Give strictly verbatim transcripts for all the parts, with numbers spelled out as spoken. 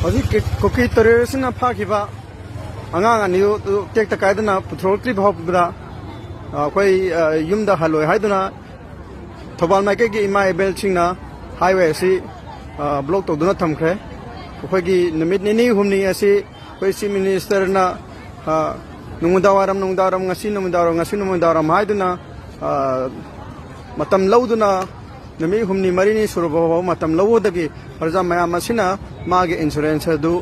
ꯍꯧꯖꯤꯛ ꯀꯨꯀꯤ ꯇꯦꯔꯣꯔꯤꯁꯅ ꯐꯥꯈꯤꯕ ꯑꯉꯥꯡ ꯑꯅꯤꯗꯨ ꯇꯦꯛꯇ ꯀꯥꯏꯗꯅ ꯄꯨꯊꯣꯔꯛꯇ꯭ꯔꯤ ꯐꯥꯎꯕꯗ, ꯑ, ꯑꯩꯈꯣꯏ, ꯑ, ꯌꯨꯝꯗ ꯍꯜꯂꯣꯏ ꯍꯥꯏꯗꯨꯅ ꯊꯧꯕꯥꯜ ꯃꯥꯏꯀꯩꯒꯤ ꯏꯃꯥ ꯏꯕꯦꯜꯁꯤꯡꯅ ꯍꯥꯏꯋꯦ ꯑꯁꯤ, ꯑ, ꯕ꯭ꯂꯣꯛ ꯇꯧꯗꯨꯅ ꯊꯝꯈ꯭ꯔꯦ꯫ ꯑꯩꯈꯣꯏꯒꯤ ꯅꯨꯃꯤꯠ ꯅꯤꯅꯤ ꯍꯨꯝꯅꯤ ꯑꯁꯤ ꯑꯩꯈꯣꯏ ꯆꯤꯐ ꯃꯤꯅꯤꯁꯇꯔꯅ, ꯑ, ꯅꯨꯡꯗꯥꯡ ꯋꯥꯏꯔꯝ, ꯅꯨꯡꯗꯥꯡ ꯋꯥꯏꯔꯝ, ꯉꯁꯤ ꯅꯨꯃꯤꯗꯥꯡ ꯋꯥꯏꯔꯝ, ꯉꯁꯤ ꯅꯨꯃꯤꯗꯥꯡ ꯋꯥꯏꯔꯝ ꯍꯥꯏꯗꯨꯅ, ꯑ, ꯃꯇꯝ ꯂꯧꯗꯨꯅ ꯅꯨꯃꯤꯠ ꯍꯨꯝꯅꯤ ꯃꯔꯤꯅꯤ ꯁꯨꯔꯕ ꯐꯥꯎꯕ ꯃꯇꯝ ꯂꯧꯕꯗꯒꯤ ꯄ꯭ꯔꯖꯥ ꯃꯌꯥꯝ ꯑꯁꯤꯅ ꯃꯥꯒꯤ ꯏꯟꯁꯨꯔꯦꯟꯁ ꯑꯗꯨ,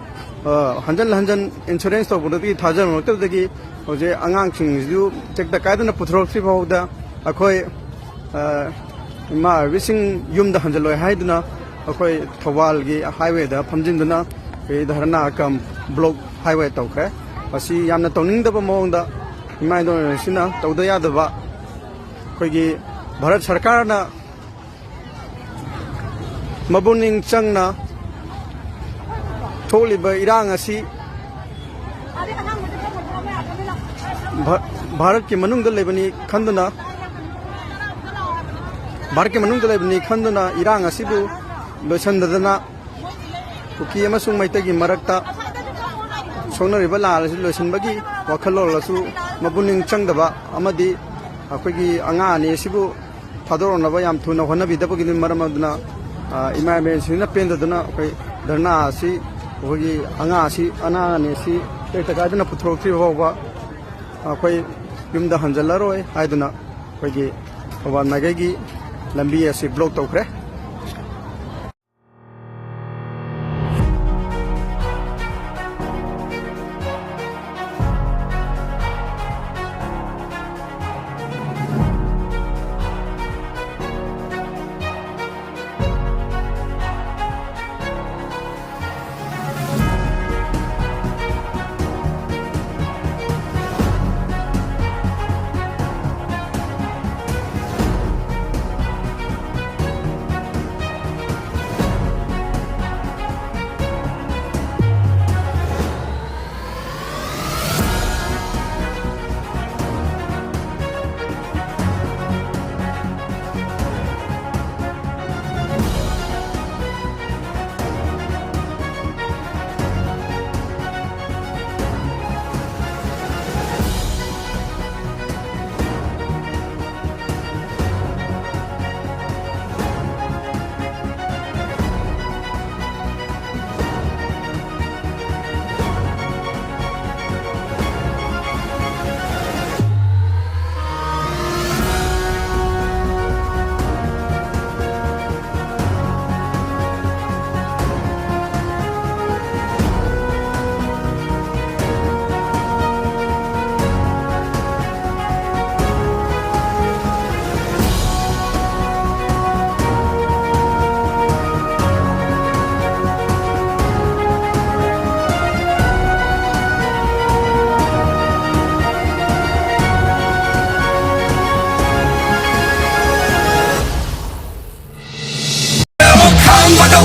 ꯑ, ꯍꯟꯖꯟ ꯍꯟꯖꯟ ꯏꯟꯁꯨꯔꯦꯟꯁ ꯇꯧꯕꯗꯒꯤ ꯊꯥꯖꯔꯛꯇꯕꯗꯒꯤ ꯍꯧꯖꯤꯛ ꯑꯉꯥꯡꯁꯤꯡꯁꯤꯁꯨ ꯇꯦꯛꯇ ꯀꯥꯏꯗꯅ ꯄꯨꯊꯣꯔꯛꯇ꯭ꯔꯤ ꯐꯥꯎꯕꯗ ꯑꯩꯈꯣꯏ, ꯑ, ꯏꯃꯥ ꯑꯣꯏꯕꯤꯁꯤꯡ ꯌꯨꯝꯗ ꯍꯟꯖꯜꯂꯣꯏ ꯍꯥꯏꯗꯨꯅ ꯑꯩꯈꯣꯏ ꯊꯧꯕꯥꯜꯒꯤ ꯍꯥꯏꯋꯦꯗ ꯐꯝꯖꯤꯟꯗꯨꯅ ꯑꯩꯈꯣꯏ ꯙꯔꯅꯥ ꯀꯝ ꯕ꯭ꯂꯣꯛ ꯍꯥꯏꯋꯦ ꯇꯧꯈ꯭ꯔꯦ꯫ ꯃꯁꯤ ꯌꯥꯝꯅ ꯇꯧꯅꯤꯡꯗꯕ ꯃꯑꯣꯡꯗ ꯏꯃꯥ ꯏꯕꯦꯜꯁꯤꯡꯅ ꯇꯧꯗ ꯌꯥꯗꯕ ꯑꯩꯈꯣꯏꯒꯤ ꯚꯥꯔꯠ ꯁꯔꯀꯥꯔꯅ ꯃꯄꯨꯛꯅꯤꯡ ꯆꯪꯅ ꯊꯣꯛꯂꯤꯕ ꯏꯔꯥꯡ ꯑꯁꯤ ꯚꯥ-, ꯚꯥꯔꯠꯀꯤ ꯃꯅꯨꯡꯗ ꯂꯩꯕꯅꯤ ꯈꯟꯗꯨꯅ, ꯚꯥꯔꯠꯀꯤ ꯃꯅꯨꯡꯗ ꯂꯩꯕꯅꯤ ꯈꯟꯗꯨꯅ ꯏꯔꯥꯡ ꯑꯁꯤꯕꯨ ꯂꯣꯏꯁꯤꯟꯗꯗꯅ ꯀꯨꯀꯤ ꯑꯃꯁꯨꯡ ꯃꯩꯇꯩꯒꯤ ꯃꯔꯛꯇ ꯁꯣꯛꯅꯔꯤꯕ ꯂꯥꯟ ꯑꯁꯤ ꯂꯣꯏꯁꯤꯟꯕꯒꯤ ꯋꯥꯈꯜꯂꯣꯟ ꯑꯁꯨ ꯃꯄꯨꯛꯅꯤꯡ ꯆꯪꯗꯕ ꯑꯃꯗꯤ ꯑꯩꯈꯣꯏꯒꯤ ꯑꯉꯥꯡ ꯑꯅꯤ ꯑꯁꯤꯕꯨ ꯊꯥꯗꯣꯔꯛꯅꯕ ꯌꯥꯝ ꯊꯨꯅ ꯍꯣꯠꯅꯕꯤꯗꯕꯒꯤꯅ ꯃꯔꯝ ꯑꯗꯨꯅ, ꯑ, ꯏꯃꯥ ꯏꯕꯦꯜꯁꯤꯡꯅ ꯄꯦꯟꯗꯗꯨꯅ ꯑꯩꯈꯣꯏ ꯙꯔꯅꯥ ꯑꯁꯤ ꯑꯩꯈꯣꯏꯒꯤ ꯑꯉꯥꯡ ꯑꯁꯤ, ꯑꯉꯥꯡ ꯑꯅꯤ ꯑꯁꯤ ꯇꯦꯛꯇ ꯀꯥꯏꯗꯅ ꯄꯨꯊꯣꯔꯛꯇ꯭ꯔꯤꯕ ꯐꯥꯎꯕ ꯑꯩꯈꯣꯏ ꯌꯨꯝꯗ ꯍꯟꯖꯜꯂꯔꯣꯏ ꯍꯥꯏꯗꯨꯅ ꯑꯩꯈꯣꯏꯒꯤ ꯊꯧꯕꯥꯜ ꯃꯥꯏꯀꯩꯒꯤ ꯂꯝꯕꯤ ꯑꯁꯤ ꯕ꯭ꯂꯣꯛ ꯇꯧꯈ꯭ꯔꯦ꯫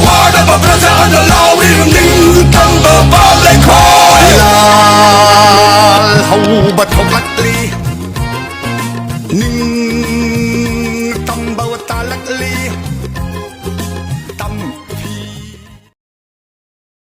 ꯋꯥꯔꯕ ꯄ꯭ꯔꯖꯥꯅ ꯂꯥꯎꯔꯤ ꯅꯤꯡꯇꯝꯕ